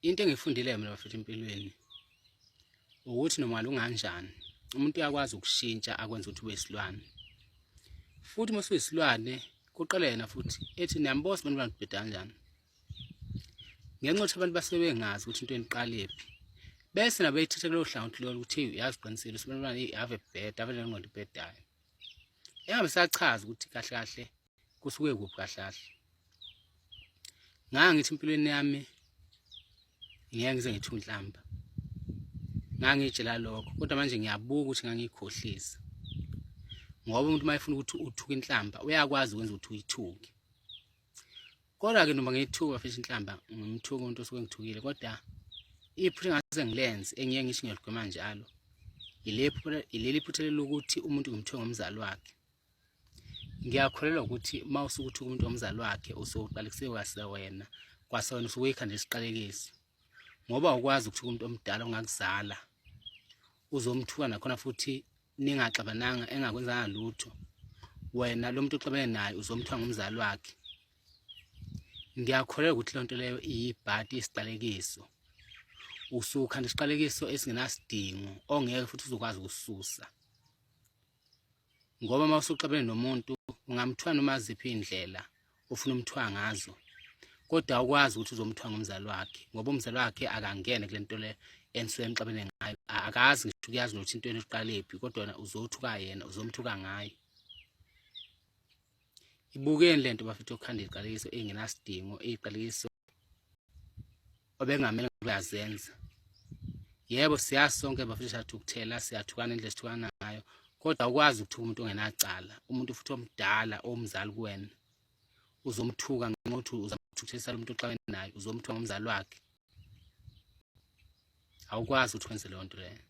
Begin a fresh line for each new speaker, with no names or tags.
Into engiyifundile mina bafethu empilweni ukuthi noma lunganjani umuntu uyakwazi ukushintsha akwenze ukuthi ube isilwane. Futhi uma usuyisilwane kuqala yena futhi ethi niyambosa abantu banibheda kanjani. Ngenxa yokuthi abantu basuke bengazi ukuthi into eniqalephi. Bese nabo beyithatha kulolo hlangothi lolo ukuthi uyazi qinisile usibanibani ave bheda ave nengqondo ibhedayo. Engabe sachaza ukuthi kahle kahle kusuke kuphi kahle kahle. Ngangithi empilweni yami ngeke ngize ngithi unhlamba. Ngangitshela lokho kodwa manje ngiyabuka ukuthi ngangikhohlisa. Ngoba umuntu uma efuna ukuthi uthuke inhlamba uyakwazi ukwenza ukuthi uyithuke. Kodwa-ke noma ngiyithuka fish inhlamba ngimthuka umuntu osuke ngithukile kodwa iphutha engase ngilenze engiye ngisho ngiyaligwema njalo yileli phutha lokuthi umuntu ngimthuke ngomzali wakhe. Ngiyakholelwa ukuthi uma usuke uthuka umuntu ngomzali wakhe usuke uqalekisiwe kwasewena, kwasewena usuke uyikhanda isiqalekiso ngoba awukwazi ukuthuka umuntu omdala ongakuzala uzomthuka nakhona futhi ningaxabananga engakwenzanga lutho wena lo muntu oxabene naye uzomthiwa ngumzali wakhe ngiyakholelwa ukuthi loo nto leyo iyibhadi isiqalekiso usukhanda isiqalekiso esingenasidingo ongeke futhi uzokwazi ukususa ngoba uma usuxabene nomuntu ungamthiwa noma ziphi iy'ndlela ofuna umthiwa ngazo kodwa awukwazi ukuthi uzomthiwa ngomzali wakhe ngoba umzali wakhe akangene kule nto le enisuke nixabene ngayo akazi ngisho kuyazi nokuthi into yenu iqalephi kodwa wena uzothuka yena uzomthuka ngayo ibukeni lento bafethu yokukhanda iziqalekiso ey'ngenasidingo iy'qalekiso obekungamele uyazenza yebo siyazi sonke bafethu siyathukuthela siyathukana indlela esithukana ngayo kodwa ukwazi ukuthuka umuntu ongenacala umuntu futhi omdala owumzali kuwena uzomthuka ngenxa yokuthi uzamthukuthelisa lo muntu oxabene naye uzomthuka ngomzali wakhe awukwazi ukuthi wenze leyo nto leyo.